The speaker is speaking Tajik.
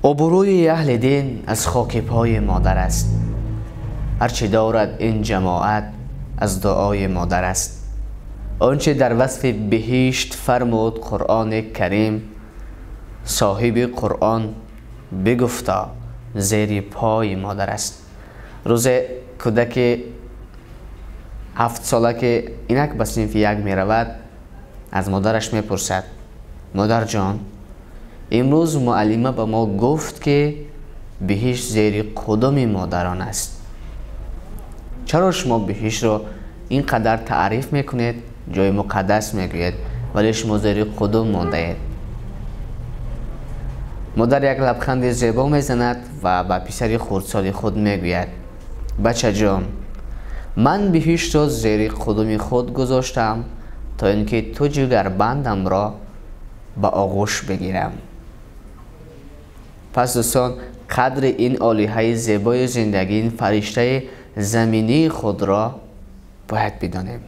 Обрӯи аҳли дин аз хоки пои модар аст. Ҳарчи дорад ин ҷамоат аз дуои модар аст. Он чи дар васфи биҳишт фармуд Қуръони Карим, соҳиби Қуръон бигуфта зери пои модар аст. Рӯзе кӯдаки 7-сола, ки инак ба синфи як меравад, аз модараш мепурсад: модарҷон, имрӯз муаллима ба мо гуфт, ки биҳишт зери қудуми модарон аст. Чаро шумо биҳиштро ин қадар таъриф мекунед, ҷои муқаддас мегӯед, вале шумо зери қудум мондаед? Модар як лабханди зебо мезанад ва ба писари хурдсоли худ мегӯяд: бачаҷон, ман биҳиштро зери қудуми худ гузоштам, то ин ки ту ҷигарбандамро ба оғӯш бигирам. Пас дӯстон, қадри ин олиҳаи зебои зиндагӣ, ин фариштаи заминии худро бояд бидонем.